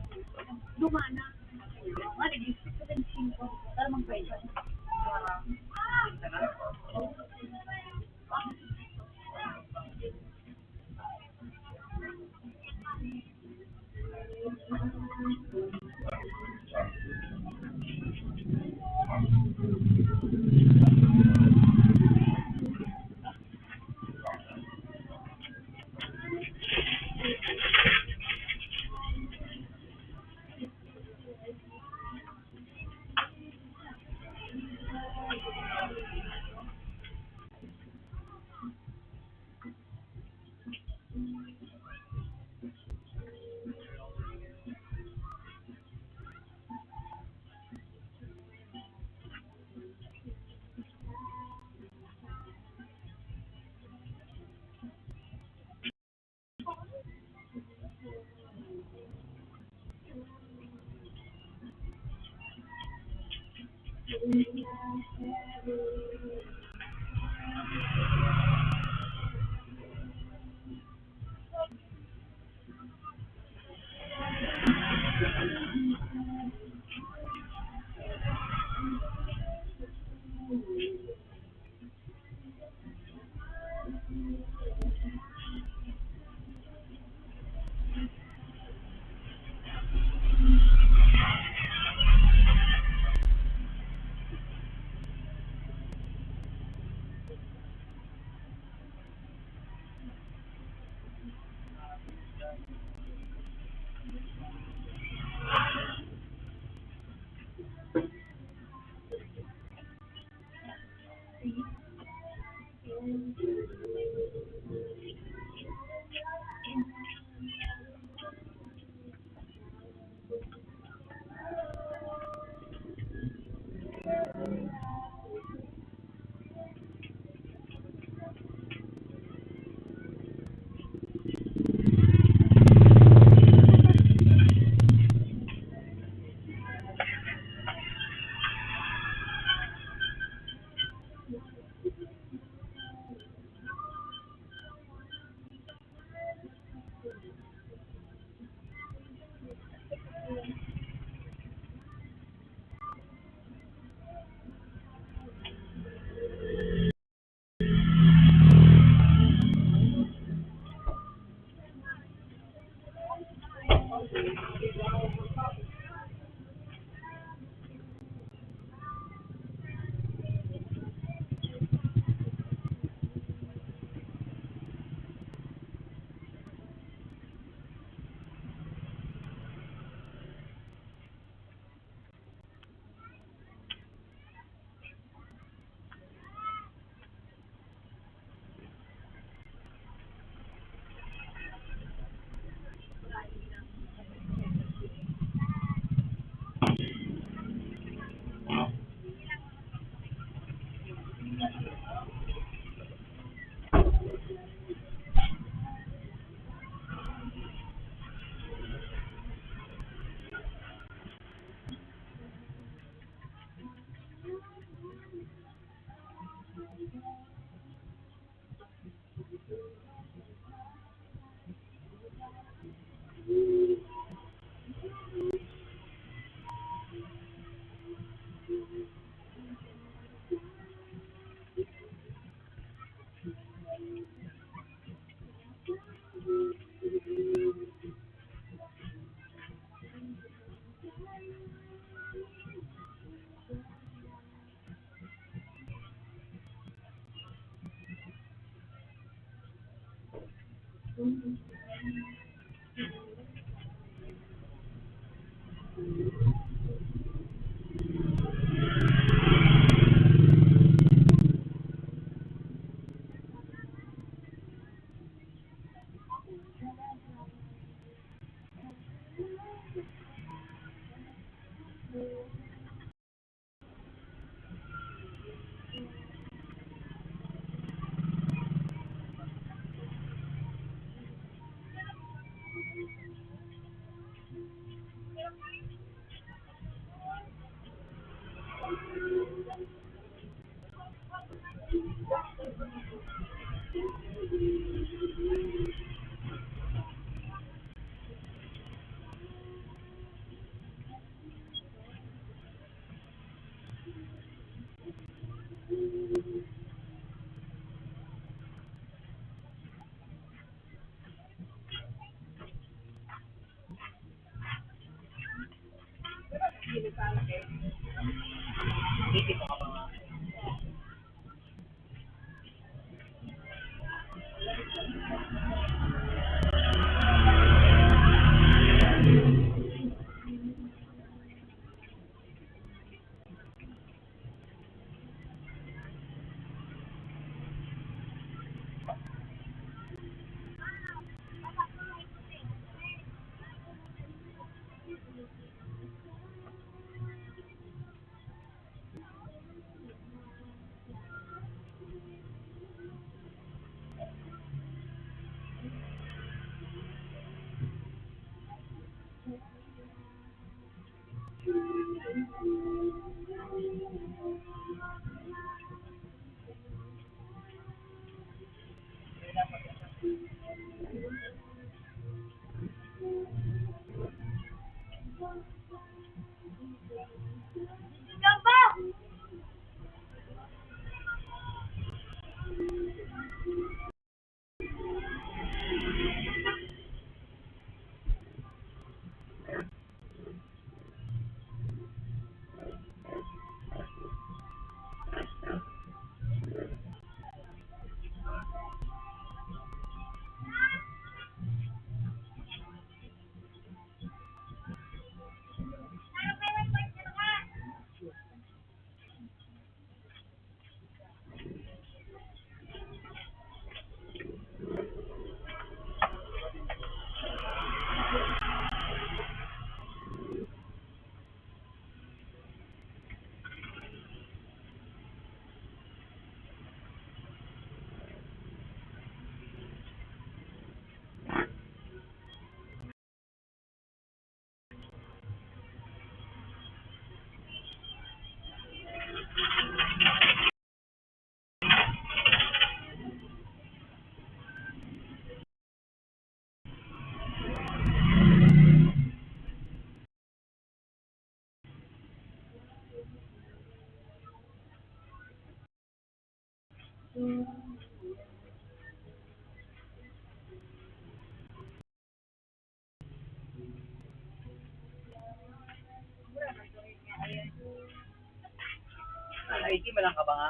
Ay, di man lang ka ba nga?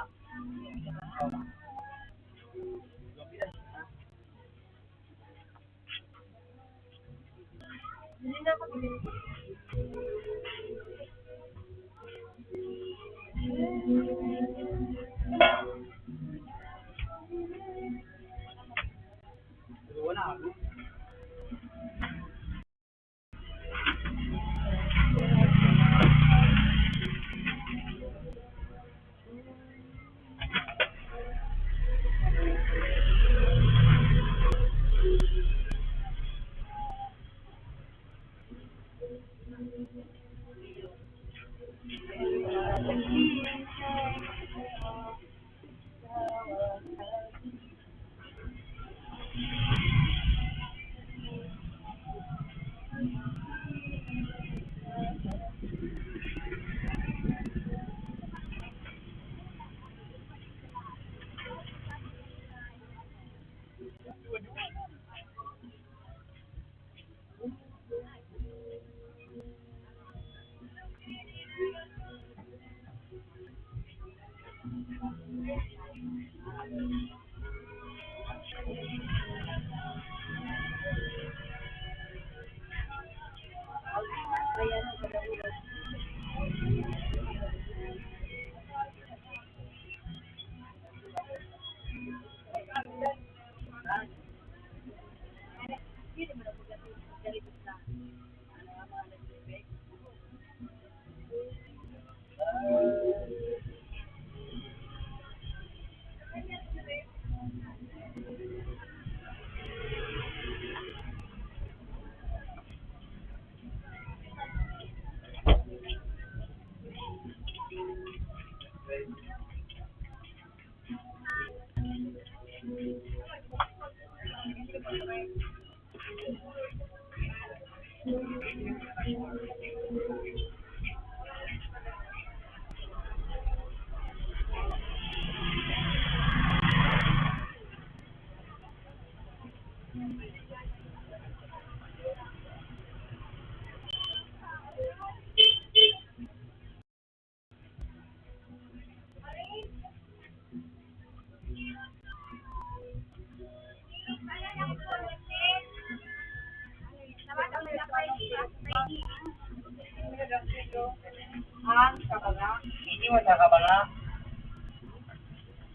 Ang kabanga. Hindi mo sa kabanga.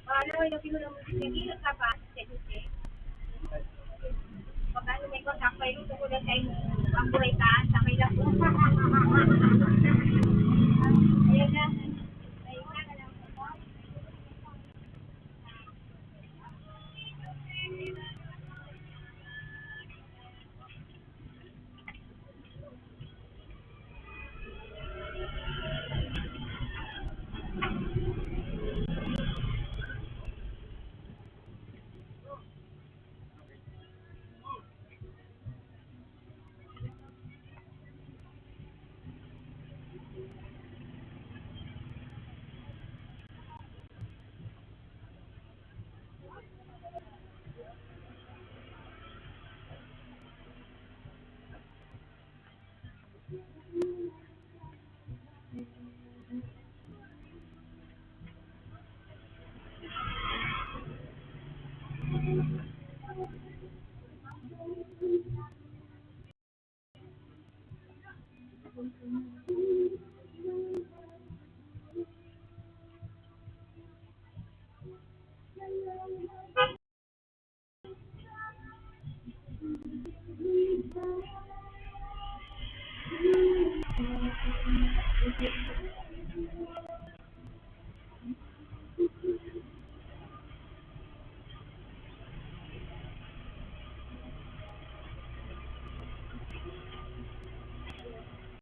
Paano yung pinulong mo sa gilid ka pa? Pagkano may kontak pa yung tungkol sa inyo, ang buhay ka, sa may lahat. Ayun na. Ayun na, na lang.